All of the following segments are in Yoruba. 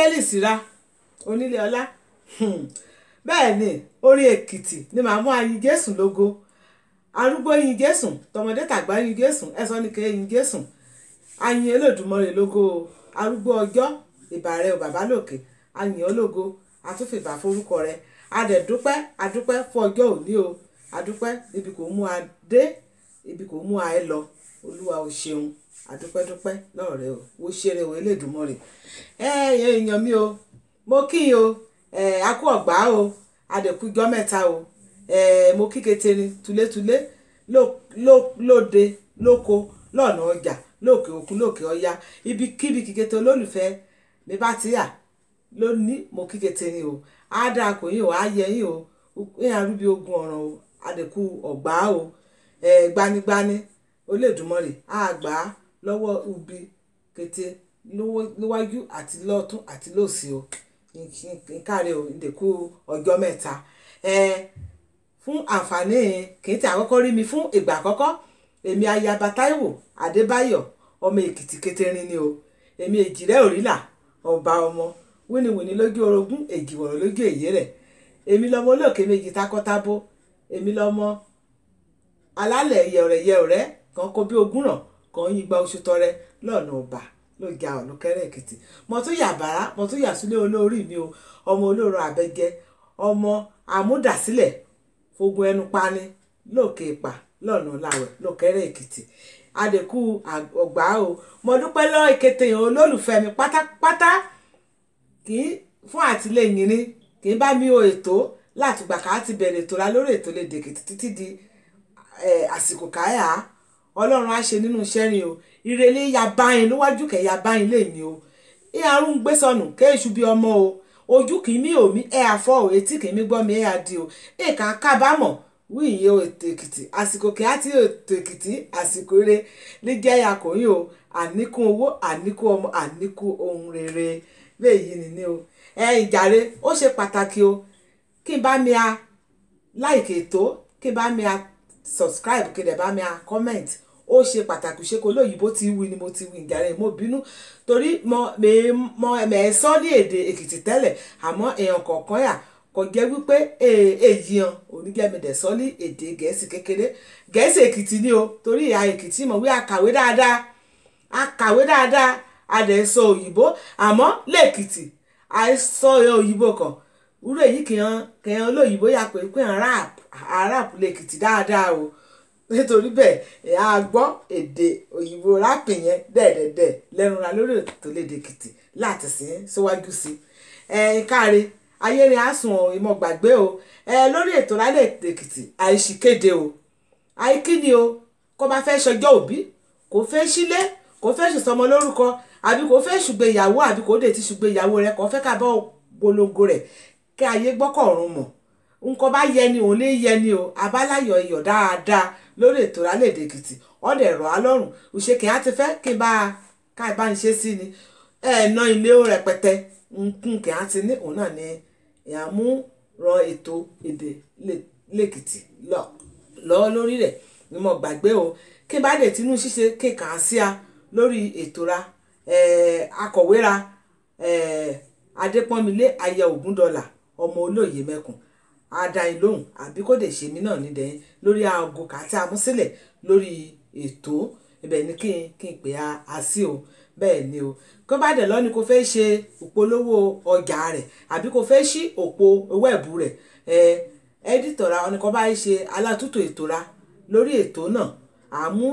Evangelist ra onílé ọlá. Bẹ́ẹ̀ ni orin Èkìtì ni màá mú ayin Jésù lógo. Arúgbó yin Jésù, tọmọdé tàgbà yin Jésù, ẹ̀sọ́ ni kẹ́ yin Jésù. Ayin Olódùmarè lógo o. Arúgbó ọjọ́ ìbà rẹ ò bàbá lókè, ayin ológo, àtúnfìbà forúkọ rẹ. Adẹ̀dúpẹ́, adúpẹ́ fún ọjọ́ òní o. Adúpẹ́ ibi kò mú a dé, ibi kò mú a ẹ lọ. Olúwa o ṣeun, adúpẹ́dúpẹ́ lọ́rọ̀ rẹ o. Wo ṣeré o Elédùmarè. Ẹ èèyàn mi o, mo kí yín o, ẹ a kú ọ̀gbá o, adẹ̀kújọ́ mẹ́ta o. Ẹ mo kí ketere túlétúlé lóde lóko lọ́nà ọjà lókè òkun lókè ọya, ibikíbi kíkété olólùfẹ́ mi bá ti yà lónìí, mo kí ketere o. Á dáa kò yín o, á yẹ yín o, ní arúgbó ogun ọ̀ràn o, adẹ̀kú ọ̀gbá o. Ẹ gbanigbani Olódùmarè á gbà á lọ́wọ́ ubi kété níwájú àti lọ́tún àti lósì o. Nkáre o, ndẹ̀kú ọjọ́ mẹ́ta. Ẹ fún àǹfààní kì í tí àkọ́kọ́ rí mi fún ìgbà àkọ́kọ́, èmi ayaba Táíwò Adébáyọ̀ ọmọ Èkìtì kéterin ni o. Èmi èjìrẹ́ òrìlà ọba ọmọ wíníwíní lójú orogún, èjìwọ̀rọ̀ lójú èyí rẹ̀. Èmi lọmọ olóòkè méjì takọ́tabo, èmi lọmọ alálẹ̀ yẹ̀rẹ̀yẹ̀rẹ̀ kan kó bí ogún ràn kan yín gba oṣù tọrẹ lọ́nà ọba ló ja Ọ̀nùkẹ́rẹ́ Èkìtì. Mo tún yà bàrá, mo tún yà sílé olórí mi o, ọmọ olóró àbẹ́jẹ, ọmọ àmúdàsílẹ̀ fogun ẹnu pani lókè ìpà lọ́nà làwẹ̀ lókẹ́rẹ́ Èkìtì. Adẹ̀kú ọgbà o. Mo dúpẹ́ lọ́ ìkété yẹn olólùfẹ́ mi pátápátá kì í fún àtìlẹ́yìn ni kì í bá mi o ètò látìgbà ká ti bẹ̀rẹ̀ ètò ra lórí ètò lédè Èkìtì títí di àsìkò káyà. Ọlọ́run á ṣe nínú iṣẹ́ rin o. Ìrẹ̀lẹ̀ ya báyìí níwájú kẹ̀ ya báyìí lẹ́yìn o. Ìyá arún gbé sọnù kéèṣù bí ọmọ o. Ojú kì í mí òmí ẹ àfọ́ o, etí kì í mí gbọ́ mi ẹ àdì o. Èèkà kábàámọ̀ wí ìyẹn o ètò Èkìtì. Àsìkò kì á ti ètò Èkìtì, àsìkò eré ní jẹ́ ya kò yín o. Àníkún owó, àníkún ọmọ, àníkún ohun rere. Bẹ́ẹ̀ yìí ni ní o. Ẹ ìjàre ó ṣe pàtàkì o. Kí n bá mi a like ètò, kí n bá mi a subscribe, kí n dẹ̀ bá mi a comment. Ó ṣe pàtàkì ṣe kó lóyìnbó ti wí ni mo ti wí ìjàre, mo bínú torí mo mọ mẹ sọ ní èdè Èkìtì tẹ́lẹ̀, àmọ́ èèyàn kọ̀ọ̀kan yà kò jẹ́ wípé èyí hàn oníjẹ́mẹ̀dẹ̀ sọ ní èdè Gẹ̀ẹ́sì kékeré. Gẹ̀ẹ́sì Èkìtì ni o, torí ìyá Èkìtì mọ̀ wí àkàwé dáadáa, àkàwé dáadáa, a dẹ̀ sọ òyìnbó, àmọ́ lẹ́kìtì àìsọ òyìnbó kan wúrò èyí kìhàn olóyìnbó yà pé pé rap lẹ́kìtì dáadáa o. Nítorí bẹ́ẹ̀ ẹ̀ á gbọ́ èdè òyìnbó rap yẹn dẹ̀dẹ̀dẹ̀ lẹ́nu ra lórí ètò lédè Èkìtì láti sìn síwájú sí i. Ẹ káre ayé ni a sùn ìmọ̀ gbàgbé o. Ẹ lórí ètò lálẹ́ Èkìtì àìsíkéde o, àìkíni o. Kó bá fẹ́ ṣọjọ́ òbí, kò fẹ́ sílé, kò fẹ́ ṣùsọmọ lórúkọ, àbí kò fẹ́ ṣùgbéyàwó, àbí kò dé ti ṣùgbéyàwó rẹ, kò fẹ́ ká bá polongo rẹ̀ kí ayé gbọ́kọ̀ ọ̀run mọ̀. Nǹkan bá yẹ ni òun lè yẹ ni o. Abáláyọ̀ iyọ̀ dáadáa lórí ètò lálẹ́ Èkìtì ọ̀dẹ̀ rọ̀ á lọ́rùn. Òṣè kì á ti fẹ́ kí n bá ká bá ń ṣe sí ni. Ẹ ná ilé ó rẹpẹtẹ nkún kì á ti ní òun náà ni ìyá mú ran ètò èdè lẹ́kìtì lọ lórí rẹ̀ ni mo gbàgbé o. Kí n bá dé tinú ṣíṣe kí n kà á sí a lórí ètò ra akọ̀wé ra Adépọ́nmilé aya Ògúndọ̀là ọmọ olóyè mẹ́kùn adáyín lóhùn, àbí kò dé ṣe mí náà nídẹ̀ẹ́yìn lórí aago kàtí amúsílẹ̀ lórí ètò ibẹ̀ ni kí n pè á sí o. Bẹ́ẹ̀ ni o. Kó bá dẹ̀ lọ́ni kó fẹ́ ṣe ìpolówó ọjà rẹ̀ àbí kó fẹ́ ṣí òpó wẹ́ẹ̀bù rẹ̀, ẹ́dítọ̀ ra ọ̀nì kan bá ṣe alátúntò ètò ra lórí ètò náà, àmú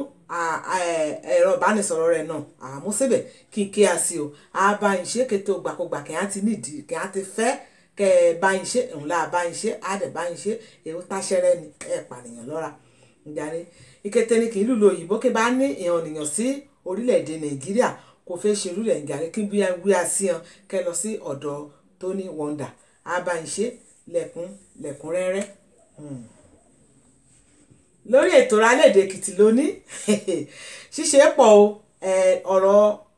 ẹ̀rọ ìbánisọ̀rọ̀ rẹ̀ náà àmú síbẹ̀ kí n kí a sí o. A bá ń ṣe kété ògbàkúgbà kí á ti nídìí kí á ti fẹ́ kẹ́ ẹ bá ń ṣe ńlá bá ń ṣe á dẹ̀ bá ń ṣe èrò táṣẹ́rẹ́ ni ẹ pànìyàn lọ́ra. Ìjàre ìkété ni kì í lùlù òyìnbó kí n bá ní ìhànnìyàn sí orílẹ̀-èdè Nàìjíríà kò fẹ́ ṣe irú rẹ̀ ìjàre kí bí wí a sí hàn kẹ́ lọ sí ọ̀dọ̀ Tony Wonder á bá ń ṣe lẹ́kún lẹ́kúnrẹ́rẹ́. Lórí ètò Rálédè Èkìtì lónìí ṣíṣe pọ̀ o.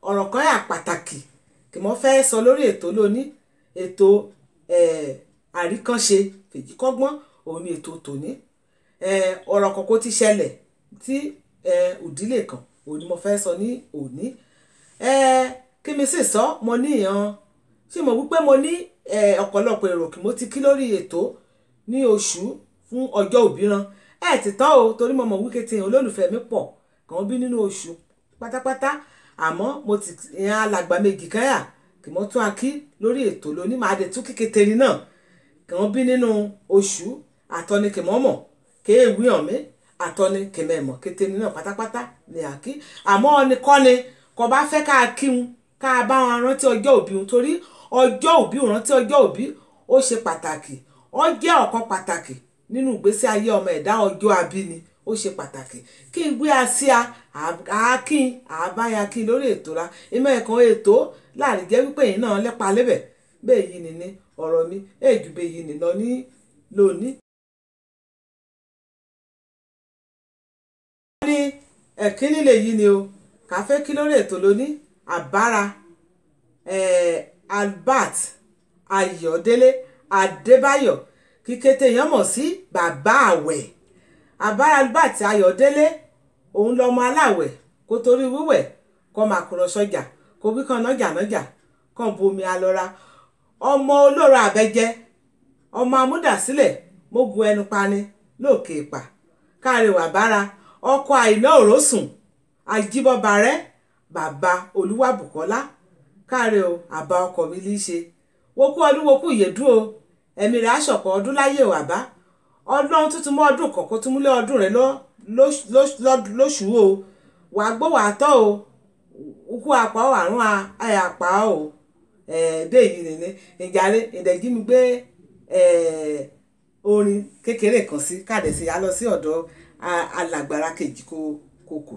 Ọ̀rọ̀ kan yà pàtàkì kí mo fẹ́ sọ lórí ètò lónìí. Ètò àríkànṣe fèjìkọ́gbọ́n òun ni ètò tòní. Ọ̀rọ̀ kan kó ti ṣẹlẹ̀ tí òdílé kan òun ni mo fẹ́ sọ ní òní. Kí mi sì sọ mo ní ìyàn Ṣé mo wípé mo ní ọ̀pọ̀lọpọ̀ èrò kí mo ti kí lórí ètò ní oṣù fún ọjọ́ òbí ran ẹ ti tán o, torí mo mọ̀ wípé tí olólùfẹ́ mi pọ̀ kàn bí nínú oṣù pátápátá. Àmọ́ mo ti yan alàgbà méjì kan yà kí mo tún akí lórí ètò lónìí, máa dé tún kíkétere náà kàn bí nínú oṣù àtọ́ni kì mọ́ mọ̀ kéèwì hàn mí àtọ́ni kì mẹ́mọ̀ kétere náà pátápátá ni àkí. Àmọ́ ọ̀nìkọ́ni kò bá fẹ́ ká kí wọn ká bá wọn rántí ọjọ́ òbí wọn, torí ọjọ́ òbí rántí ọjọ́ òbí ó ṣe pàtàkì, ó jẹ́ ọ̀kan pàtàkì nínú ìgbésí ayé ọmọ ẹ̀dá. Ọjọ́ abíni ó ṣe pàtàkì kí n gbé asíá àákín àbáyakín lórí ètò ra ìmọ̀ ẹ̀kan ètò láàrin jẹ́ wípé èyí náà lẹ́pa lébẹ̀ bẹ́ẹ̀ yìí ni ní ọ̀rọ̀ mi èjù bẹ́ẹ̀ yìí ni lọ ní lónìí. Wọ́n ní ẹ̀kíní lè yí ni o kà fẹ́ kí lórí ètò lónìí àbára Albert Ayọ̀délé Adébáyọ̀ kíkété yẹn mọ̀ sí bàbá àwẹ̀. Àbára Albert Ayọ̀délé òun lọmọ aláwẹ̀ kó torí wíwẹ̀ kó máa kúrọ̀ sọ́jà kó wí kan nájà nájà kàn bomi alọ́ra ọmọ olóró àbẹ́jẹ́ ọmọ amúdàsílẹ̀ mógun ẹnu pani lókè ìpà káàrẹwà bára ọkọ àìná òrósùn ajíbọ́barẹ́ bàbá Olúwàbùkọ́lá káàrẹ o àbá ọkọ mi lè ṣe wokú ọdún wokú ìyèdú o ẹ̀mí rẹ̀ aṣọ̀pọ̀ ọdún láyé o àbá ọdún tuntun mọ́ ọdún kọ̀ọ̀kan tún múlẹ̀ ọdún rẹ̀ lóṣù o wàá gbọ́ wàá tọ́ o ikú apá o àrùn àpá o bẹ́ẹ̀ yìí nìyẹn ìjàre ìdẹ̀jí mi gbé orin kékeré kan sí káàdẹ̀ sí a lọ sí ọ̀dọ̀ alàgbàrá kejì kòkò.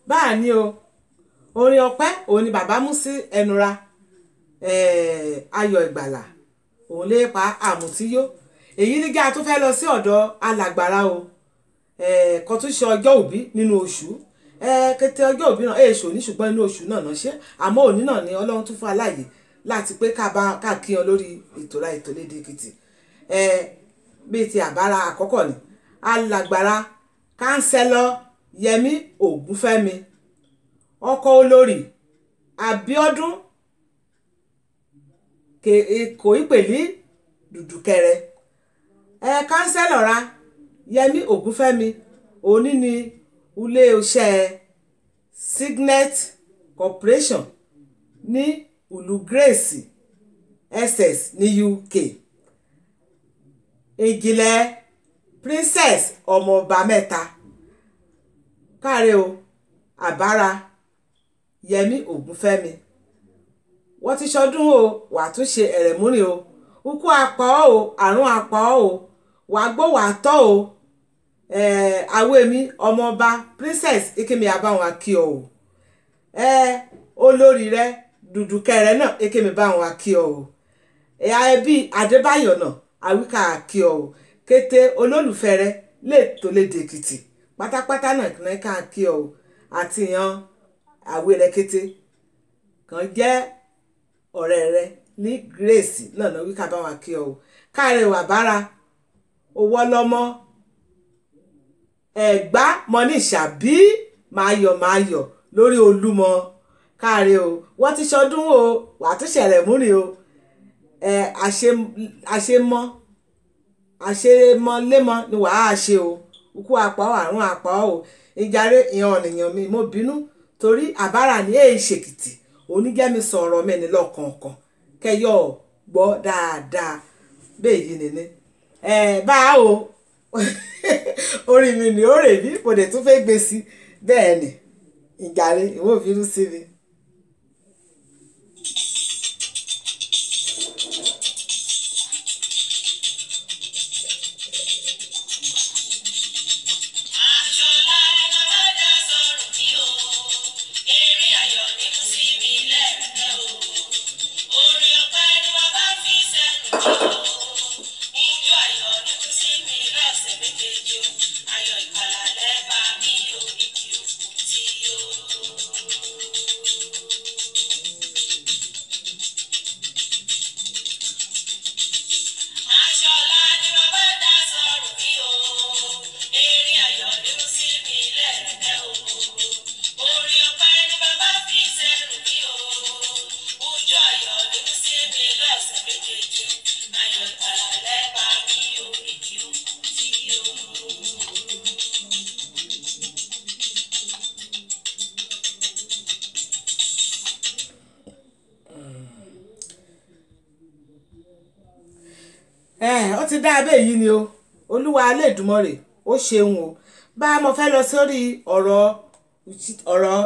Báà ní o orin ọpẹ́ òun ni bàbá mú sí ẹnura ayọ̀ ìgbàlà òun lè pa àmùtíyó èyí nígbà tó fẹ́ lọ sí ọ̀dọ̀ alàgbàrá o kan tún ṣe ọjọ́ òbí nínú oṣù kété ọjọ́ òbí náà èso ní ṣùgbọ́n inú oṣù náà náà ṣe àmọ́ òní náà ni Ọlọ́run tún fún aláàyè láti pé ká kí ọ lórí ìtura ètò lédè Èkìtì bíi ti àbára àkọ́kọ́ ni alàgbàrá kánsẹ́lọ̀ Yẹmí Ògúnfẹ́mi ọkọ olórí Abíọ́dún Kòípèlí Dùdùkẹrẹ kánsẹ́lọ̀ ra Yẹmí Ògúnfẹ́mi òní ní iléeṣẹ́ Signet Corporation ní ìlú Grace SS ní UK. Ìjìnlẹ̀ Princess ọmọọba mẹ́ta káre o àbára Yẹmí Ògúnfẹ́mi wọ́n ti ṣọdún o wàá tún ṣe ẹ̀rẹ̀múrìn o ikú apá ọ́ o àrùn apá ọ́ o wàá gbó wàá tọ́ o àwẹ̀mí ọmọọba Princess ekemi abáwọn akí ọ o olórí rẹ Dùdùkẹrẹ náà ekemi báwọn akí ọ o ẹbí Adébáyọ̀ náà àwíkà akí ọ o kété olólùfẹ́ rẹ lè tó lédè Èkìtì pátápátá náà ní ká kí ọ àti yan àwé rẹ kété kan jẹ́ ọ̀rẹ́ rẹ ní Grace náà náà wíkà bá wà kí ọ káàrẹ wà bára owó lọ́mọ ẹ̀gbá mọ́níṣà bí máa yọ̀ máa yọ̀ lórí Olúmọ káàrẹ o wọ́n ti ṣọdún o wàá tún ṣẹlẹ̀ múrin o àṣemọ́ àṣemọ́lémọ́ ni wàá ṣe o ikú apá ọ àrùn apá ọ ìjàre ìyàn ọ̀nìyàn mi mo bínú torí àbára ní èyí ṣèkìtì oníjẹ́mi sọ̀rọ̀ mẹ́ni lọ́kọ̀ọ̀kan kẹyọ̀ gbọ́ dáadáa bẹ́ẹ̀ yìí nìní. Ẹ bá o orí mi ni ó rè mí kò dé tún fẹ́ gbé sí bẹ́ẹ̀ ni ìjàre ìwọ bínú sí mi. Ó ti dá abẹ́ yìí ni o. Olúwa Elédùmarè ó ṣeun o. Bá mo fẹ́ lọ sórí ọ̀rọ̀ ọ̀rọ̀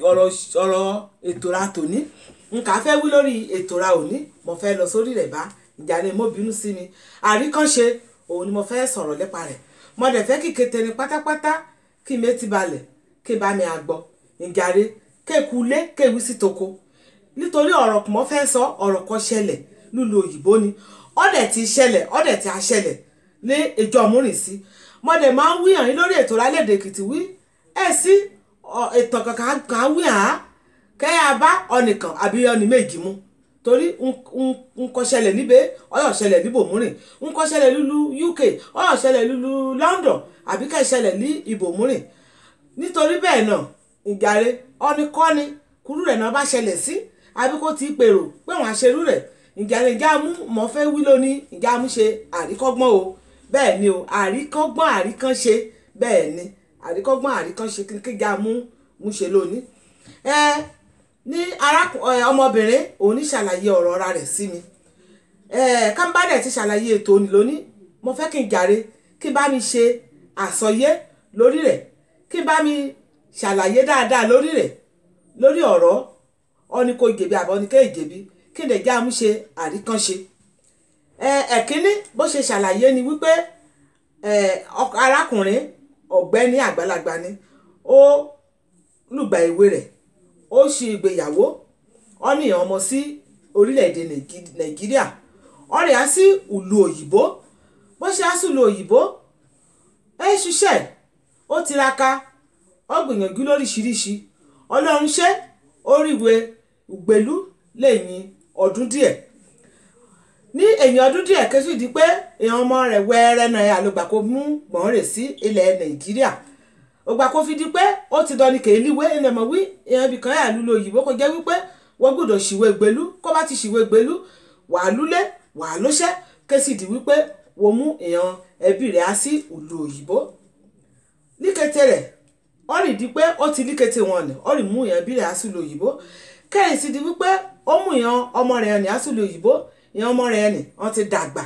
ọ̀rọ̀ ọ̀rọ̀ ètò ra tòní. Nǹkan fẹ́ wí lórí ètò ra òní, mo fẹ́ lọ sórí rẹ̀ bá. Ìjà ni mo bínú sí mi. Àríkánṣe òun ni mo fẹ́ sọ̀rọ̀ nípa rẹ̀. Mo dẹ̀ fẹ́ kí kété ni pátápátá kí mi ti balẹ̀ kí bá mi àgbọ̀. Ìjàre kéku lé kéwí sí toko. Nítorí ọ̀rọ̀ mo fẹ́ sọ ọ̀rọ̀ kan ṣẹlẹ̀ lúlu òyìnbó ni. Ọ̀dẹ̀ ti ṣẹlẹ̀, ọ̀dẹ̀ ti a ṣẹlẹ̀ ní ìjọ múrìn sí. Mo dẹ̀ máa ń wí hàn yín lórí ètò Lálẹ́dẹ̀ Èkìtì wí. Ẹ sí ètò kankan kan wí hàn á. Kẹ́ a bá ọnìkan àbí ọnì méjì mu. Torí nǹkan ṣẹlẹ̀ níbẹ̀, ọ̀yọ̀ ṣẹlẹ̀ níbòmúrìn. Nǹkan ṣẹlẹ̀ lúlu UK, ọ̀yọ̀ ṣẹlẹ̀ lúlu London àbí kẹ́ ṣẹlẹ̀ ní ibòmúrìn. Nítorí bẹ́ẹ̀ náà, ìjàre ọ̀nìkọ́ni kúrú rẹ̀ náà bá ṣẹlẹ̀ sí àbí kó ti pèrò pé wọ́n á ṣerú rẹ̀. Ìjàre ìjà mú mo fẹ́ wí lónìí, ìjà mú ṣe àríkọ́gbọ́n o. Bẹ́ẹ̀ ni o, àríkọ́gbọ́n àríkánṣe. Bẹ́ẹ̀ ni, àríkọ́gbọ́n àríkánṣe kí ìjà mú mú ṣe lónìí. Ní ọmọbìnrin òun ní ṣàlàyé ọ̀rọ̀ ara rẹ̀ sí mi. Kámbádẹ̀ ti ṣàlàyé ètò òní lónìí. Mo fẹ́ kí n jàre kí n bá mi ṣe àsọyé lórí rẹ̀, kí n bá mi ṣàlàyé dáadáa lórí rẹ̀, lórí ọ̀rọ̀ ọ̀ní kò jẹ̀bi àbọ̀ ọ̀ní kò jẹ̀bi, kí n lè já mú ṣe àríkánṣe. Ẹ̀kíní bó ṣe ṣàlàyé ni wípé arákùnrin ọ̀gbẹ́ni àgbàlagbà ni ó lùgbà ìwé rẹ̀, ó ṣe ìgbéyàwó, ó ní ọmọ sí orílẹ̀-èdè Nàìjíríà, ó rẹ̀ á sí ìlú òyìnbó. Bó ṣe á sí ìlú òyìnbó, ẹ ṣiṣẹ́, ó tiraka, ó gbìyànjú lóríṣiríṣi. Ọlọ́run ṣe, ó rí ìwé ìgbélú lẹ́yìn ọdún díẹ̀. Ní ẹ̀yìn ọdún díẹ̀ kẹ́sì di pé èèyàn ọmọ rẹ̀ wẹ́rẹ́ náà àlùgbà kó mú gbọ̀n rẹ̀ sí ilẹ̀ Nàìjíríà. Ògbà kó fi di pé ó ti dọ́ni kèéléwé ilẹ̀ mọ̀ wí èèyàn ibì kan yà lúlo òyìnbó kó jẹ́ wípé wọ́n gbọ́dọ̀ ṣìwé ìgbélú. Kó bá ti ṣìwé ìgbélú, wàá lúlé, wàá lóṣẹ́. Kẹ́sì di wípé wọ́n mú èèyàn ẹbí rẹ̀ á sí ìlú òyìnbó. Líkété rẹ̀, ó rí di pé ó ti líkété wọn ni, ó rí mú èèyàn ẹbí rẹ̀ á sí ìlú òyìnbó. Kẹ́yìn sì di wípé ó mú èèyàn ọmọ rẹ̀ ní á sí ìlú òyìnbó. Èèyàn ọmọ rẹ̀ ní wọ́n ti dàgbà.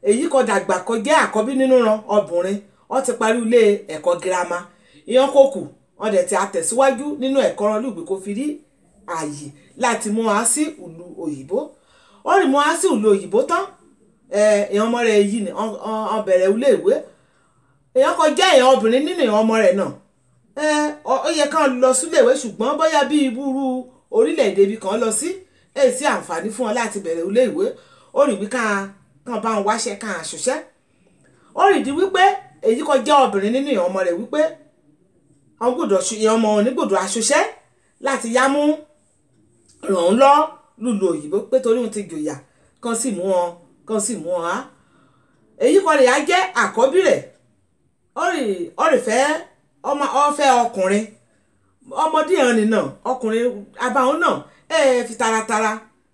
Èyí kò dàgbà kó jẹ́ àkọ́bí nínú ran obìnrin, ó ti parí ilé ẹ̀kọ́ girama. Ìyẹn kò kù, wọ́n dẹ̀ ti àtẹ̀síwájú nínú ẹ̀kọ́ wọn lùgbì kó fi rí ààyè láti mú wa sí ìlú òyìnbó. Ó rí mú wa sí ìlú òyìnbó tán. Èèyàn ọmọ rẹ̀ yìí ni wọ́n bẹ̀rẹ̀ ilé ìwé. Èèyàn kò jẹ́ èèyàn obìnrin nínú èèyàn ọmọ rẹ̀ náà. Ó yẹ kán lọ sílé ìwé ṣùgbọ́n bóyá bí ibúrú orílẹ̀-èdè ibi kan lọ sí, èyí sí àǹfààní fún wọn láti bẹ̀rẹ̀ ilé ìwé. Ó rí wí kán bá wọn wáṣẹ́ kán ṣiṣẹ́. Ó rí di wípé èyí kò jẹ́ obìnrin nínú èèyàn ọmọ rẹ̀ wípé wọ́n gbọ́dọ̀ èèyàn ọmọ òní gbọ́dọ̀ aṣoṣẹ́ láti yá mú ràn án lọ lùlù òyìnbó pé torí òun ti jòyà kan sì mú wọn kan sì mú wọn á. Èyí kọ́ rẹ̀ á jẹ́ àkọ́bí rẹ̀. Ó rí fẹ́ ọmọ ọfẹ́ ọkùnrin ọmọdé yẹn ni náà ọkùnrin abáwọn náà ẹ fi taratara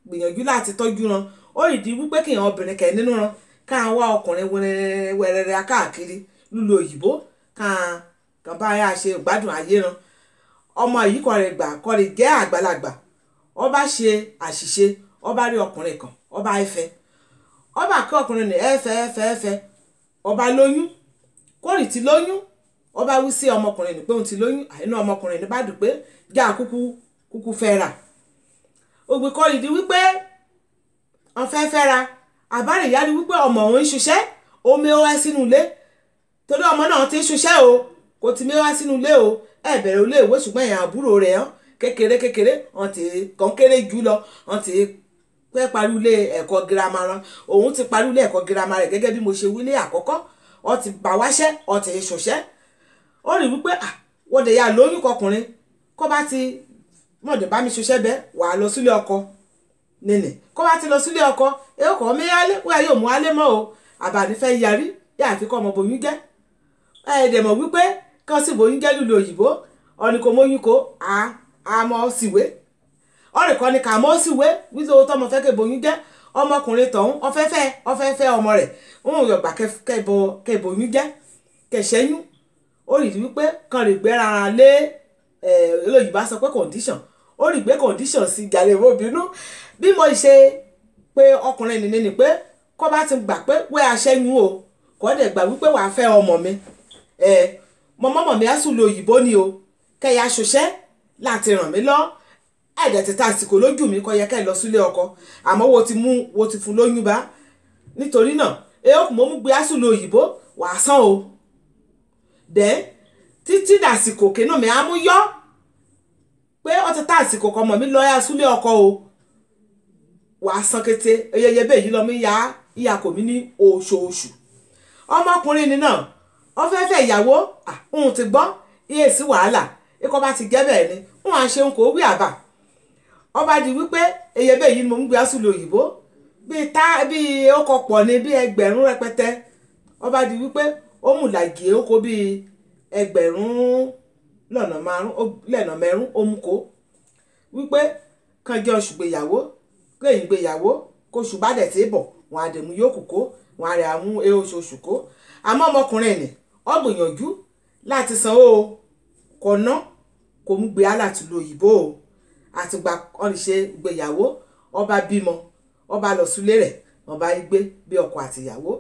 gbìyànjú láti tọ́jú wọn. Ó rí di wípé kí èèyàn obìnrin kẹ́ nínú wọn ká wá ọkùnrin wẹ́rẹ́wẹ́rẹ́ káàkiri lùlù òyìnbó ká kan bá yà ṣe ìgbádùn ayé ran. Ọmọ yìí kọ́ rẹ̀ gbà kọ́ rẹ̀ jẹ́ àgbàlagbà. Ó bá ṣe àṣìṣe, ó bá rí ọkùnrin kan, ó bá fẹ́. Ó bá kí ọkùnrin ní ẹ fẹ́ ẹ fẹ́ ẹ fẹ́. Ó bá lóyún. Kórì ti lóyún. Ó bá wí sí ọmọkùnrin ní pé òun ti lóyún. Àìní ọmọkùnrin ní bá dùn pé já kúkú kúkú fẹ́ rà. Ògbìn kọ́ rì di wípé wọ́n fẹ́ fẹ́ ra. Àbárè ìyá rí wípé ọmọ òun ń ṣiṣẹ́, ó mé wá sínú ilé. Torí ọmọ náà ti ń ṣiṣẹ́ o, kò ti mé wá sínú ilé o. Ẹ bẹ̀rẹ̀ ilé ìwé ṣùgbọ́n èèyàn àbúrò rẹ̀ hàn kékeré kékeré, wọ́n ti kàn kéré jù lọ, wọ́n ti pẹ́ parí ilé ẹ̀kọ́ girama rán. Òun ti parí ilé ẹ̀kọ́ girama rẹ̀ gẹ́gẹ́ bí mo ṣe wí ní àkọ́kọ́. Ó ti bá wáṣẹ́, ó ti ṣòṣẹ́. Ó rí wípé à, wọ́n dẹ̀ ya lóyún kọkùnrin. Kó bá ti mọ̀dẹ̀ bá mi ṣiṣẹ́ bẹ́ẹ̀, wàá lọ sílé ọkọ. Nìní, kó bá ti lọ sílé ọkọ, ẹ kọ́ mi yálé, wíwá yóò mú alé mọ́ o. Àbàní fẹ́ yarí, yá àfi kọ́ ọmọ boyún jẹ́. Ẹ dẹ̀ mọ̀ wípé kán sì boyún jẹ́ lùlù òyìnbó, ọ̀nì kò móyún kó, a mọ̀ síwé. Ọ̀rẹ́ kan ni kà mọ́ síwé, wípé owó tọ́mọ fẹ́ kẹ́ boyún jẹ́. Ọmọkùnrin tọ̀hún, ọfẹ́ fẹ́ ọmọ rẹ̀. Òun yóò gbà kẹ́ boyún jẹ́, kẹ́ ṣẹ́yún. Ó rí di wípé kán lè gbé ara lé, olóyìnbó sọ pé condition. Ó rí gbé condition sí jàre mo bínú. Bí mo ṣe pé ọkùnrin nìní ni pé Kọ́ bá ti gbà pé wẹ́ aṣẹ́yún o, kọ́ dẹ̀ gbà wípé wàá fẹ́ ọmọ mi. Ẹ mọ̀mọ́mọ̀ mi á sùn lo òyìnbó ni o, kẹ́yà ṣoṣẹ́ láti ràn mí lọ. Ẹ̀dẹ̀ ti ta àsìkò lójú mi kọ́ yẹ kẹ́ lọ sílé ọkọ, àmọ́ wo ti mú wo ti fún lóyún bá. Nítorí náà ẹ ó mọ̀ mú gbé á sùn lo òyìnbó wàá sàn o. Dẹ̀ títí dàsìkò kínú mi á mú yọ́ pé ó ti ta àsìkò kọ́ mọ̀ mi lọ yá súlé ọkọ o, wàá san kété eyeye bẹ́ẹ̀ yìí lọ mí ya ìyá kò mí ní oṣooṣù. Ọmọkùnrin ni náà ó fẹ́ fẹ́ ìyàwó, òun ti gbọ́ iye sí wàhálà ikọ̀ bá ti jẹ́ bẹ́ẹ̀ ni òun à ṣe ń kó wí àbà. Ọba di wípé eyeye bẹ́ẹ̀ yìí ni mo ń gbé asúlẹ̀ òyìnbó bíi tá bíi ó kọ pọ̀ ní bíi ẹgbẹ̀rún rẹpẹtẹ. Ọba di wípé ó mú làgì ó kó bíi ẹgbẹ̀rún lọ́nà márùn lẹ́nà mẹ́rún ó mú kó wípé kan jẹ́ oṣù gbéyàwó kéyìn gbéyàwó kóṣù bá dẹ̀ tí bọ̀ wọn àdèmú yóò kù kó wọn àrẹ àwọn e oṣooṣù kó. Àmọ́ ọmọkùnrin ni ó gbìyànjú láti san ó kọ̀nà kò mú gbé aláàtúlò òyìnbó o. Àtìgbà ọ̀nìṣe gbéyàwó ọba bímọ ọba lọ súlé rẹ̀ ọba gbé bí ọkọ àtìyàwó.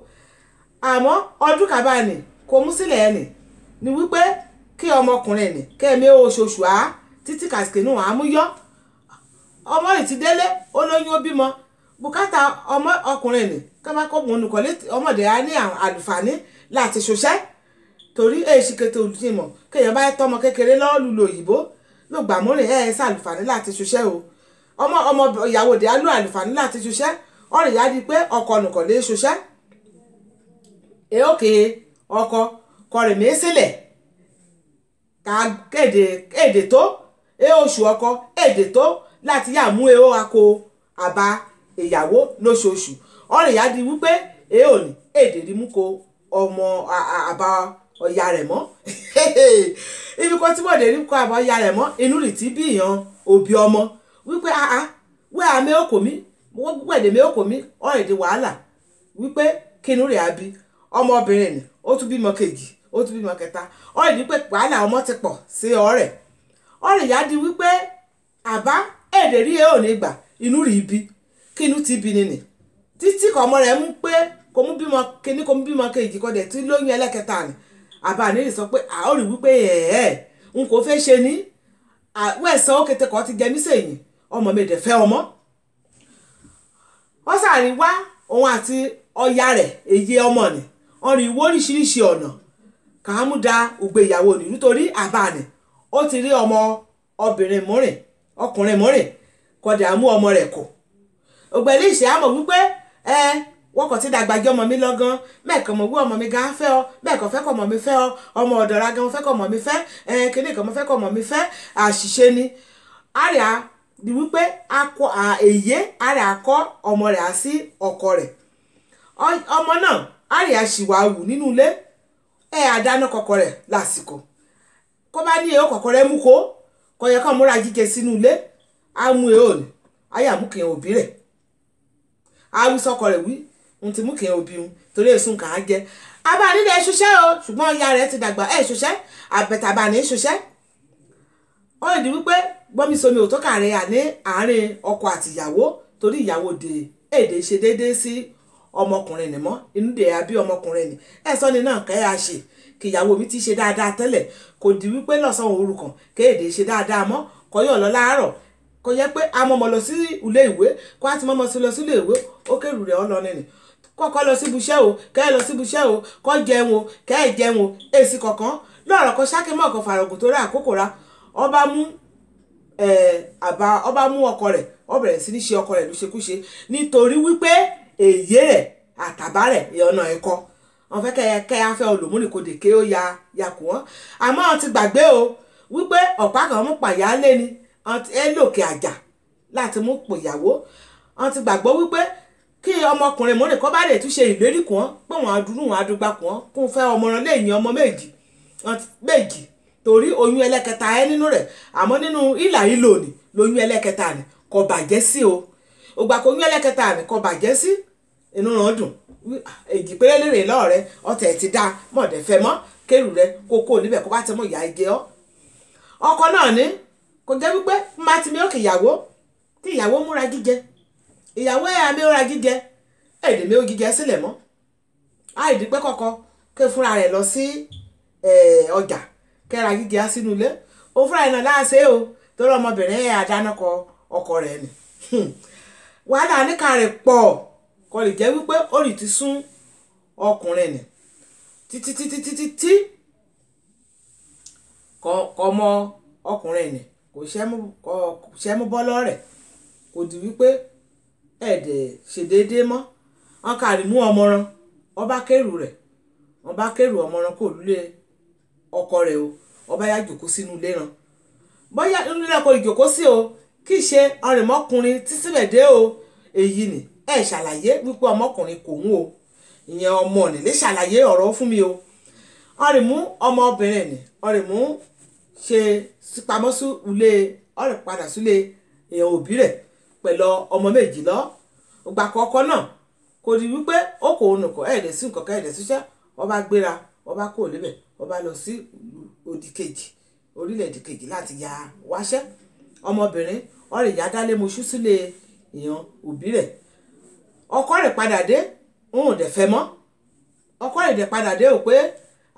Àmọ́ ọdún kàbá ni kò mú sílẹ̀ ẹnì ni wípé kí ọmọkùnrin ni kẹ́mi oṣooṣù á títí kàṣìkè náà á mú yọ́. Ọmọ rẹ̀ ti délé ó lóyún ó bímọ bùkátà ọmọ ọkùnrin ni kámákọ́ mọ̀ nùkọ́ létí ọmọdé á ní àlùfààní láti ṣoṣẹ́ torí èsì kété olùsìmọ̀ kéèyàn bá tọmọ kékeré lọ́ọ́ lùlù òyìnbó ló gbà múrìn ẹ̀ ṣàlùfààní láti ṣoṣẹ́ o. Ọmọ ọmọ ìyàwó dé á lò àlùfààní láti ṣoṣẹ́ ọ̀rẹ́ yá di pé ọkọ nùkọ́ lè ṣoṣẹ́. Èókè ọkọ kọrẹ̀ mí sílẹ̀ ká kéde èdè tó é oṣù ọkọ èdè tó láti yà mú eo ako àbá ìyàwó lóṣooṣù. Ọ̀rẹ́ yá di wípé èé òní èdè rí mú ko ọmọ àbá ọ̀yà rẹ̀ mọ́. Ibi kan tí bọ̀dé rí kó àbá ọ̀yà rẹ̀ mọ́ inú rì tí bí ìyàn òbí ọmọ wípé àá wẹ́ àmì òkò mi wẹ́ẹ̀dẹ̀ mi òkò mi ọ̀rẹ́ di wàhálà wípé kínú rẹ̀ á bí ọmọbìnrin ni ó tún bímọ kejì ó tún bímọ kẹta. Ọ̀rẹ́ di pé wàhálà ọmọ ti pọ̀ sí ọ̀rẹ́. Ọ̀rẹ́ yá di wípé àbá èdè rí ẹ ò ní gbà inú rí ibi kínú ti bí nìní títí kọ ọmọ rẹ̀ mú pé kò mú bímọ kíní kò mú bímọ kejì kọ dẹ̀ tí lóyún ẹlẹ́kẹta ni. Àbá nílì sọ pé a ó rí wípé ẹ̀ẹ́ n kò fẹ́ ṣe ní wẹ́ẹ̀sán ó kété kọ́ ti jẹ mí sẹ́yìn ọmọ mi dẹ̀ fẹ́ ọmọ. Wọ́n sàrí wá òun àti ọya rẹ̀ èyí ọmọ ni wọ́n rí ìwé oríṣiríṣi ọ̀nà kàámúdà ògbéyàwó ni nítorí àbá ni ó ti rí ọmọ obìnrin mọ́rìn ọkùnrin mọ́rìn kọ̀dà mú ọmọ rẹ̀ kọ̀. Ògbẹ́lí ìṣe àmọ̀ wípé ẹ wọ́n kàn ti dàgbà jẹ́ ọmọ mi lọ́gán mẹ́ẹ̀kan mọ̀ wí ọmọ mi gan fẹ́ ọ mẹ́ẹ̀kan fẹ́ kọ́ ọmọ mi fẹ́ ọ ọmọ ọ̀dọ̀ra gan fẹ́ kọ́ ọmọ mi fẹ́ ẹ kíní kan mo fẹ́ kọ́ ọmọ mi fẹ́ àṣìṣe ni. Àrẹ di wípé akọ èyí àrẹ akọ ọmọ rẹ̀ á sí ọkọ rẹ̀. Ọmọ náà àrẹ àṣìwà wù nínú ilé ẹ àdáná kọkọ rẹ̀ lásìkò kó bá ní èyí kọkọ rẹ̀ mú kó kó yẹ kó múra jíjẹ sínú ilé á mú èyí òní ayé àmúkìyàn òbí rẹ̀ á wí sọkọ rẹ̀ wí n ti mú kìí òbí un torí èso nǹkan á jẹ. Abáni lè ṣiṣẹ́ o ṣùgbọ́n ìyá rẹ̀ ti dàgbà ẹ̀ ṣiṣẹ́ àbẹ̀tàbà ní ṣiṣẹ́. Ó lè di wípé gbọ́nmisomi ò tó kàrẹ́ à ní àárín ọkọ àti ìyàwó torí ìyàwó dè èdè ṣe déédéé sí ọmọkùnrin nì mọ́ inú dè àbí ọmọkùnrin nì ẹ̀ sọ́ni náà kẹ́ ẹ̀ ṣe kí ìyàwó mi ti ṣe dáadáa tẹ́lẹ̀ kò di wípé lọ́sàn-án òru kan kéèdè ṣe dáadáa mọ́ kọ́ yọ̀ lọ láàárọ̀ kò yẹ pé a mọ̀mọ́ lọ sí ilé ìwé kó a ti mọ̀mọ́ sí lọ sí ilé ìwé ó kérù rẹ̀ ọ́ lọ nìyí kọ́kọ́ lọ síbi iṣẹ́ o kẹ́ ẹ lọ síbi iṣẹ́ o kọ́ jẹun o kẹ́ ẹ jẹun o èsì kọ̀ọ̀kan lọ́rọ̀ kan ṣáké mọ́ ọ̀kan fàrọ̀gùn tó rà àkókò ra ọba mú àbá ọba mú ọkọ rẹ̀ ó bẹ̀rẹ̀ sí ní ṣe ọkọ rẹ̀ lóṣekúṣe nítorí wípé èyí rẹ̀ àtàbá rẹ̀ ọ̀nà ẹ̀kọ́ wọn fẹ́ kẹ́ ẹ fẹ́ olùmúnìkodè ké ó ya ya kù wọ́n. Àmọ́ wọn ti gbàgbé o wípé ọ̀pá kan mú pàyà lé ni ẹ lòkè àjà láti mú pòyàwó. Wọn ti gbàgbọ́ wípé kí ọmọkùnrin mọ́rin kọ́ bá lè tún ṣe ìlérí kàn án pé wọ́n adúrú wọn adúgba kàn án kó fẹ́ ọmọràn lẹ́yìn ọmọ méjì méjì torí oyún ẹlẹ́kẹta ẹ nínú rẹ̀. Àmọ́ nínú ìlà ìlò ni lóyún ẹlẹ́kẹta ni kò bàjẹ́ sí o. Ògbà kò oyún ẹlẹ́kẹta ni kò bàjẹ́ sí inú ràn dùn èjì péré lérè lọ́ọ̀rẹ́ ọ̀tẹ̀ ti dá mọ̀dẹ̀ fẹ́ mọ́ kérù rẹ kó kó níbẹ̀ kó bá ti mú ìyá igi ọ́. Ọkọ náà ní kò jẹ́ wípé má ti mi ó kì ìyàwó kí ìyàwó múra jíjẹ ìyàwó ẹ̀ àmì ó ra jíjẹ Èdè mi ò jíjẹ sílẹ̀ mọ́. Àìdí pé kọ́kọ́ ké fúnra rẹ̀ lọ sí ọjà kẹ́ra jíjẹ sínú ilé. Ó fúnra rẹ̀ náà láàṣẹ o, torí ọmọbìnrin ẹ̀ àdáná kọ ọkọ rẹ̀ ni. Wàhálà níka rẹ̀ pọ̀, kò lè jẹ́ wípé ó rì ti sún ọkùnrin ni títí títí títí tí kò mọ ọkùnrin ni kò ṣẹ́ mú bọ́ lọ́rẹ̀. Kò di wípé ẹ̀ẹ́dẹ̀ ṣe déédéé mọ́. Wọn kàrí mú ọmọràn, wọn bá kérù rẹ̀, wọn bá kérù ọmọràn kò lulẹ̀ ọkọ rẹ̀ o. Ọba yá jòkó sínú ilé ràn, bóyá inú ilé kò jòkó sí o, kì í ṣe ọrìnmọ́kùnrin títí bẹ̀ dé o. Èyí ni ẹ ṣàlàyé wípé ọmọkùnrin kò ń o, ìyẹn ọmọ ní lè ṣàlàyé ọ̀rọ̀ fún mi o. Ọrìn mú ọmọbìnrin ni ọrìn mú ṣe pamọ́ sí ilé, ọrìn padà sílé èèyàn òbí rẹ̀ pẹ̀lú ọmọ méjì lọ. Ìgbà kọ̀ọ̀kan náà kò di wípé ó kò nùkọ̀ ẹ̀ẹ́dẹ̀ sí nǹkan ẹ̀ẹ́dẹ̀ síṣẹ́. Ọba gbéra, ọba kò lébẹ̀, ọba lọ sí òdì kejì, orílẹ̀-èdè kejì láti ya wáṣẹ́. Ọmọbìnrin ọrìn ìyá dálé moṣú sílé èèyàn òbí rẹ̀. Ọkọ rẹ̀ padà dé, òun ò dẹ̀ fẹ́ mọ́. Ọkọ rẹ̀ dẹ̀ padà dé o pé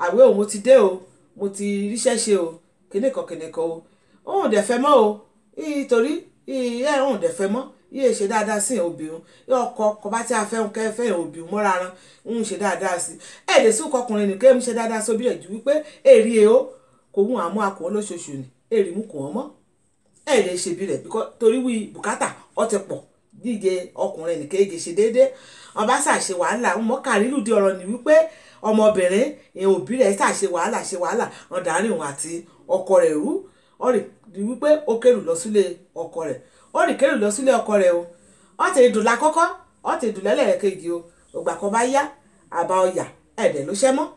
àwẹ̀ òun ti dé o, mo ti ríṣẹ́ ṣe o, kìnìkan kìnìkan o. Òun ò dẹ̀ fẹ́ mọ́ o, nítorí ìyá òun ò dẹ̀ fẹ́ mọ́. Yíyẹ ṣe dáadáa sí obìnrin, ọkọ kọ bá tí a fẹ́ ń kẹ́ fẹ́ obìnrin mọ́ra ran ń ṣe dáadáa sí. Ẹ̀ lè sún ọkùnrin nìkan ń ṣe dáadáa sí obìnrin ju wípé èrì e o kò wún àmú akọ̀ lóṣooṣù ni èrì mú kò wọ́n mọ́. Ẹ̀ lè ṣe bí rẹ̀ torí wí bùkátà ọ ti pọ̀ díje ọkùnrin nìkan èjì ṣe déédéé. Ọba ṣàṣe wàhálà ń mọ́kàrí lùdí ọ̀rọ̀ ni wípé ọmọbìnrin ìyẹn òbí rẹ̀ ṣàṣe wàhálà ṣe wàhálà wọn dàárín òun àti ọkọ rẹ̀ rú. Ó rí wípé ó kérù lọ sílé ọkọ rẹ̀, ó rí kérù lọ sílé ọkọ rẹ̀ o. Ó ti dùn lákọ́kọ́, ó ti dùn lẹ́lẹ́kejì o. Ògbà kan bá yá àbá ọyà ẹ̀dẹ̀ ló ṣẹ́ mọ́.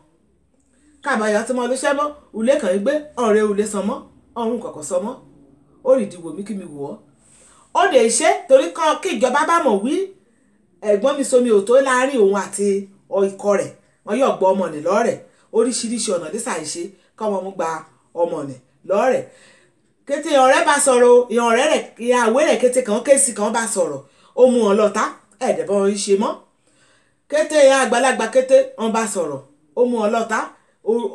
Káàbá ọyà tí mo ló ṣẹ́ mọ́, ulé kàn ń gbé ọ̀rẹ́ ulé san mọ́, ọ̀run kọ̀ọ̀kan san mọ́. Ó rí ìdìbò mi kí mi wọ̀ ọ́. Ó lè ṣe torí kan kí ìjọba bá mọ̀ wí ẹ̀gbọ́n mi somi òtó láàrin òun àti ọkọ rẹ̀. Wọ́n yóò gbọ́ ọmọ nì lọ́rẹ̀. Oríṣiríṣi ọ̀nà lè ṣàìṣe kọ́ ọmọ gba ọmọ nì lọ́rẹ̀. Kété ọ̀rẹ́ bá sọ̀rọ̀, ìyàn ọ̀rẹ́ rẹ̀, ìyàwó rẹ̀ kété kan kéésì kan bá sọ̀rọ̀, ó mú wọn lọ́ta, ẹ̀ẹ́dẹ̀ bọ́ ń ṣe mọ́. Kété àgbàlagbà kété wọn bá sọ̀rọ̀, ó mú wọn lọ́ta,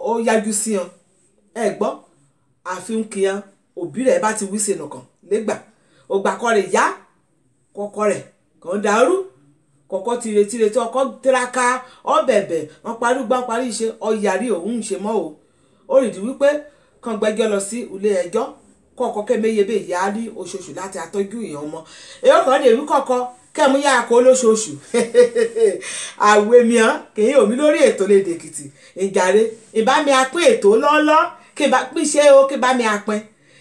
ó yájú sí wọn. Ẹ gbọ́, àfihàn kìíyan òbí rẹ̀ bá ti wí sínú kan lẹ́gbà. Ògbà kọ́ rẹ̀ yá, kọ́kọ́ rẹ̀ kàn dàrú. Kọ́kọ́ ti retí retí ọkọ tiraka, ọbẹ̀bẹ̀, wọn parí gbọ́n parí ṣe, ọ̀yàrí òun ń ṣe mọ́ o. Ó rí di wípé kàn gbẹ́jọ́ lọ sí ilé ẹjọ́. Kọ́kọ́ kẹ́mẹ́yẹ bẹ́ẹ̀ yá ní oṣooṣù láti atọ́jú èèyàn ọmọ. Èyí kan lè wí kọ́kọ́ kẹ́mu yá kó lóṣooṣù. Àwẹ̀ mìíràn kì í omi lórí ètò lédè Èkìtì. Ìjàre ìbá mi apín ètò lọ́lọ́, kí n bá pín ṣe o, kí n bá mi apín,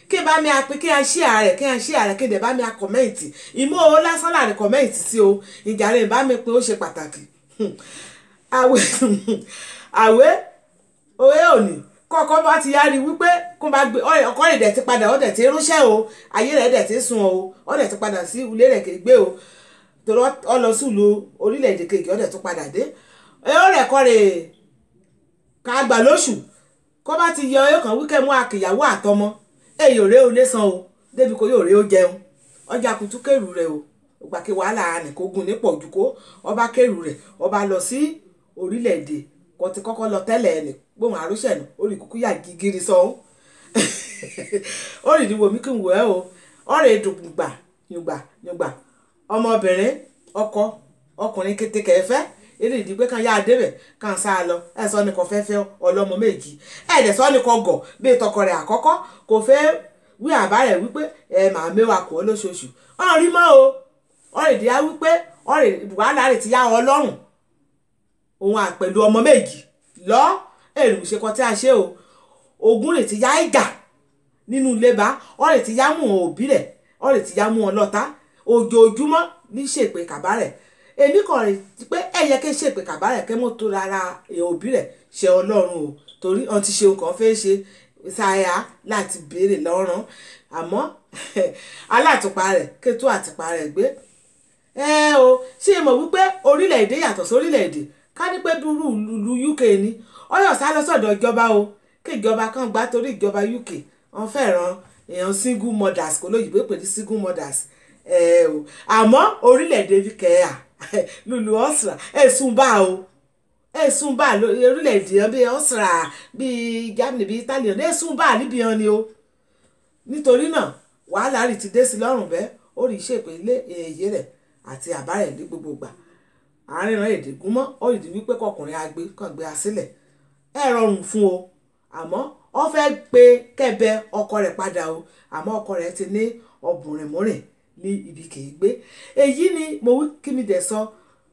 kí n bá mi apín, kí n ṣí ààrẹ, kí n ṣí ààrẹ, kí n dẹ̀ bá mi a kọ̀mẹ́ǹtì. Ìmọ̀ o lásán láàrin kọ̀mẹ́ǹtì sí o. Ìjàre ìbá mi pín ó ṣe pàtàkì. Àwẹ̀ àwẹ̀ òwe òní kọ́kọ́ bá ti yára wípé kó bá gbé ọkọ rẹ̀ dẹ̀ ti padà, ó dẹ̀ ti rúṣẹ́ o, ayé rẹ̀ dẹ̀ ti sùn o, ó dẹ̀ ti padà sí ilé rẹ̀ kì í gbé o, torí ó lọ sí ìlú orílẹ̀-èdè kejì, ó dẹ̀ tún padà dé. Ó rẹ̀ kọ́ rẹ̀ ká gbà lóṣù kó bá ti yọ ẹ̀kan wíkẹ́ mú akìyàwó àtọmọ, èyí ò rẹ́ o lé san o, débi kó yóò rẹ́ o jẹun. Ọjà kutu kérù rẹ̀ o, ìgbà kí wàhálà nìkógun ní pọ̀ jù kó ọba kérù rẹ̀, ọba lọ sí orílẹ̀-èdè kò ti kọ́kọ́ lọ tẹ́lẹ̀ ẹni gbóhùn àrúṣẹ̀ nù, orí kúkú yà gígírí sọ́hún. Ó rì ní wo mi kí n wò ẹ́ o. Ọ̀rẹ́ dùn gbà yùngbà yùngbà. Ọmọbìnrin ọkọ ọkùnrin kété kẹfẹ́ eré ìdí pé kàn yá adébẹ̀ kàn sá lọ. Ẹ sọ ni kò fẹ́ fẹ́ ọlọ́mọ méjì, ẹ dẹ̀ sọ ni kò gọ̀ bí tọkọ rẹ̀ àkọ́kọ́ kò fẹ́ wí àbá rẹ̀ wípé ẹ màá mẹ́wàá kọ́ lóṣooṣù. Ọ̀n rí mọ́ o. Ọ̀rẹ́ ìdí á wípé ọ̀rẹ́ wàhálà rẹ̀ ti yá Ọlọ́run òun àpẹ̀lú ọmọ méjì lọ èrò ìṣekọ tí a ṣe o. Ogun rẹ̀ ti yá ìjà nínú ilé bá ọ̀rẹ́ ti yá mú wọn òbí rẹ̀, ọ̀rẹ́ ti yá mú wọn lọ́ta ojoojúmọ́ ní ṣèpè kàbá rẹ̀. Èmi kàn rè pé ẹ yẹ kí ṣèpè kàbá rẹ̀ kẹ́ mọ́ tó rárá òbí rẹ̀ ṣe Ọlọ́run o, torí ọ̀n ti ṣe nǹkan fẹ́ ṣe ṣáyà láti béèrè lọ́rùn. Àmọ́ alátùpà rẹ̀ kẹ́tù àtìpà rẹ̀ gbé. Ẹ o ṣé mọ̀ wípé orílẹ̀-èdè yàtọ̀ sórílẹ̀-èdè. Ká ní pé dúró ìlú UK ni ọyọ̀ sá lọ sọ́dọ̀ ìjọba o, kí ìjọba kan gbá torí ìjọba UK wọ́n fẹ́ràn èèyàn single mothers, kò lóyìnbó pè ní single mothers. Ẹ o, àmọ́ orílẹ̀-èdè fi kẹ́ẹ̀à lulu ọ̀sà ẹ̀sùn bá o, ẹ̀sùn bá orílẹ̀-èdè yẹn bíi ọ̀sà, bíi Germany, bíi Italy, ẹ̀sùn bá níbi yẹn ni o. Nítorí náà wàhálà rí ti dé sí lọ́rùn bẹ́ẹ̀, ó rí iṣẹ́ ìpè ilé èyí rẹ̀ àti àbá rẹ̀ ní gbogbo ìgbà. Àárín rẹ̀ èdè gúnmọ́, ó rí di wípé kọkùnrin agbe kàn gbé asílẹ̀. Ẹ rọrùn fún o, àmọ́ ó fẹ́ pe kẹ́bẹ ọkọ rẹ̀ padà o, àmọ́ ọkọ rẹ̀ ti ní ọ̀bùnrin mọ́rìn ní ibi kì í gbé. Èyí ni mo wí kí mi dẹ̀ sọ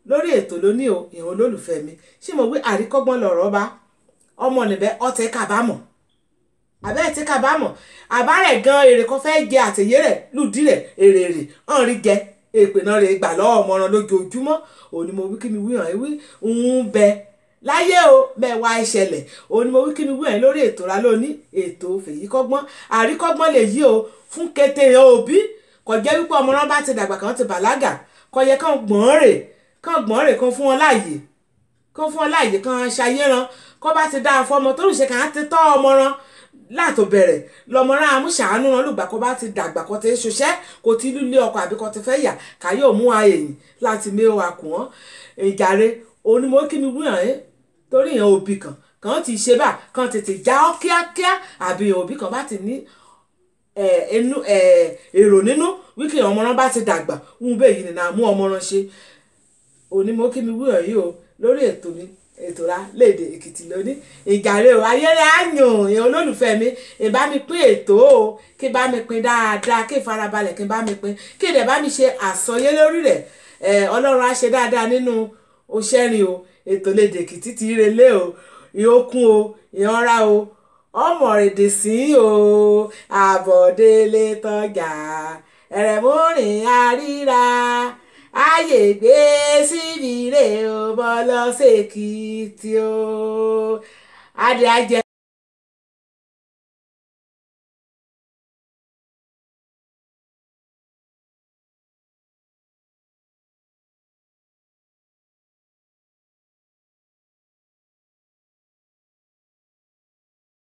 lórí ètò lónìí o, ìhun olólùfẹ́ mi. Ṣé mo wí àríkọ́gbọ́n lọ̀rọ̀ bá ọmọ níbẹ̀ ọtẹ kábàámọ̀, àbẹ́ ti kábàámọ̀ àbá rẹ̀ gan èrè kan fẹ́ jẹ àtẹ̀yẹ rẹ̀ lùdí rẹ̀ èrè èrè hàn rí jẹ èpè náà rè gbà lọ́wọ́ ọmọràn lójoojúmọ́. Òní mo wí kí mi wí hàn wí ń bẹ láyé o, mẹ́wàá ìṣẹ̀lẹ̀. Òní mo wí kí mi wí hàn lórí ètò ra lónìí, ètò fèyíkọ́gbọ́n àríkọ́gbọ́n lè yí o fún kété òbí. Kò jẹ́ wípé ọmọ náà bá ti dàgbà kan ti bàlágà, kò yẹ kàn gbọ́n rè, kàn gbọ́n rè, kàn fún wọn láàyè, kàn fún wọn láàyè, kàn ṣayéran. Kó bá ti dáa fọmọ tó lùṣe kàn á ti tọ́ ọmọ ran látò bẹ̀rẹ̀ lọmọràn amúṣàánú ran lùgbà kó bá ti dàgbà kó ti ṣiṣẹ́ kó ti lúlé ọkọ àbí kó ti fẹ́ yà ká yóò mú àyèyìn láti mé wa kù wọ́n. Ìjàre òun ni mo kí mi wúyàn ẹ́ torí ìyẹn òbí kan kan ti ṣe bá kan tètè já ọ́ kíákíá, àbí òbí kan bá ti ní èrò nínú wíkì ọmọràn bá ti dàgbà ń bẹ́ẹ̀ yìí nìyà mú ọmọràn ṣe. Òun ni mo kí mi wúyàn yìí o lórí ètò mi, ètò ra léde Èkìtì lónìí. Ìjàre o, ayẹyẹ àyàn èèyàn olólùfẹ́ mi, ìbá mi pín ètò o, kí bá mi pín dáadáa, kí farabalẹ̀ kí bá mi pín, kí dẹ̀ bá mi ṣe àsọyé lórí rẹ̀. Ọlọ́run á ṣe dáadáa nínú oṣẹ́rin o. Ètò léde Èkìtì ti relé o, ìhókun o, ìhànra o, ọmọ rèdè sí o, àbọ̀délé tọ́jà ẹ̀rẹ̀múrìn àríra ayé gbé síbi rè o, bọ́ lọ sí Èkìtì o, adé ajẹ́.